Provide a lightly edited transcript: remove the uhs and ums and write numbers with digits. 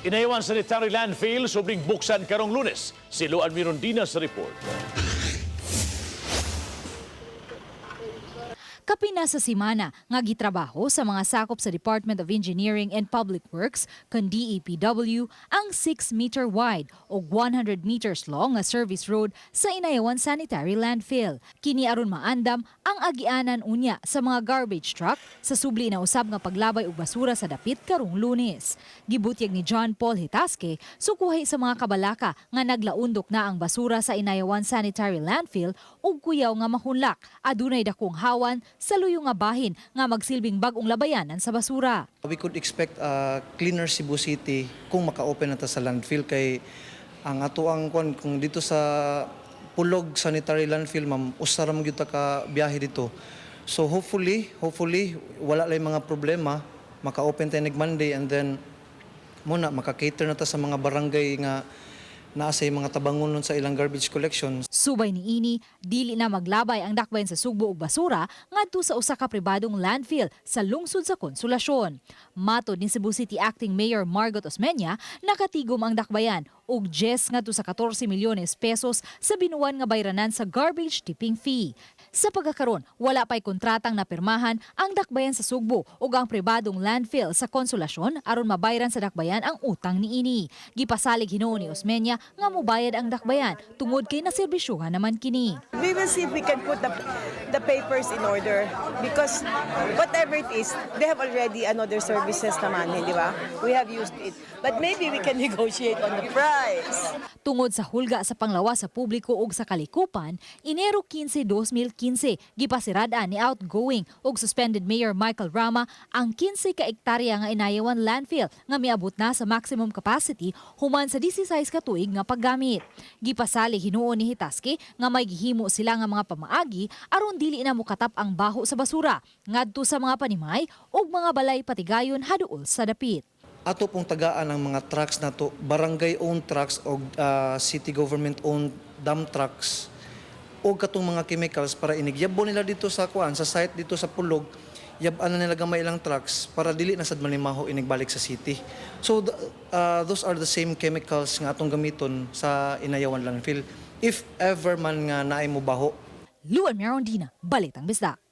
Inayawan Sanitary Landfill, subling buksan karong Lunes. Si Luan Mirondina sa report. Kapina sa simana nga gitrabaho sa mga sakop sa Department of Engineering and Public Works kan DEPW ang 6-meter wide o 100 meters long nga service road sa Inayawan Sanitary Landfill. Kini aron maandam ang agianan unya sa mga garbage truck sa subli na usab nga paglabay og basura sa dapit karong Lunes. Gibutyag ni John Paul Hitaske, sukuhay sa mga kabalaka nga naglaundok na ang basura sa Inayawan Sanitary Landfill ug kuyaw nga mahunlak adunay dakong hawan sa luyo nga bahin nga magsilbing bag-ong labayanan sa basura. We could expect a cleaner Cebu City kung maka-open na ta sa landfill kay ang ato ang kwan kung dito sa Pulog Sanitary Landfill, ma'am, usa ra man gyud ta ka biyahe dito. So hopefully wala lay mga problema, maka-open tayo nag Monday and then muna maka-cater na ta sa mga barangay nga naa sa mga tabangon sa ilang garbage collection. Subay ni ini, dili na maglabay ang dakbayan sa Sugbo ug basura ngadto sa usa ka pribadong landfill sa lungsod sa Konsolasyon. Matod ni Cebu City Acting Mayor Margot Osmeña, nakatigom ang dakbayan og 10 ngadto sa 14 milyones pesos sa binuan nga bayranan sa garbage tipping fee. Sa pagkakaron, wala pa'y kontratang napirmahan ang dakbayan sa Sugbo ug ang pribadong landfill sa Konsolasyon aron mabayran sa dakbayan ang utang niini. Gipasalig hinuon ni Osmeña nga mobayad ang dakbayan tungod kay naserbisyuhan naman kini. We will see if we can put the papers in order because whatever it is, they have already another services naman, hindi ba? We have used it. But maybe we can negotiate on the price. Tungod sa hulga sa panglawas sa publiko ug sa kalikupan, Enero 15, 2015, gipasirad-an ni outgoing ug suspended Mayor Michael Rama ang 15 ka ektarya nga Inayawan Landfill nga miabot na sa maximum capacity human sa 16 ka tuig nga paggamit. Gipasalig hinuon ni Hitaski nga may gihimo sila nga mga pamaagi aron dili na mokatap ang baho sa basura ngadto sa mga panimay ug mga balay patigayon haduol sa dapit. Ato pong tagaan ang mga trucks nato, barangay owned trucks o city government owned dump trucks o katong mga chemicals para inigyabo nila dito sa kuan sa site dito sa Pulog, yab-an na nila gamay ilang trucks para dili na sad manimaho inigbalik sa city. So those are the same chemicals nga atong gamiton sa Inayawan Landfill if ever man nga naay mo baho. Luan Merondina, Balitang Bisdak.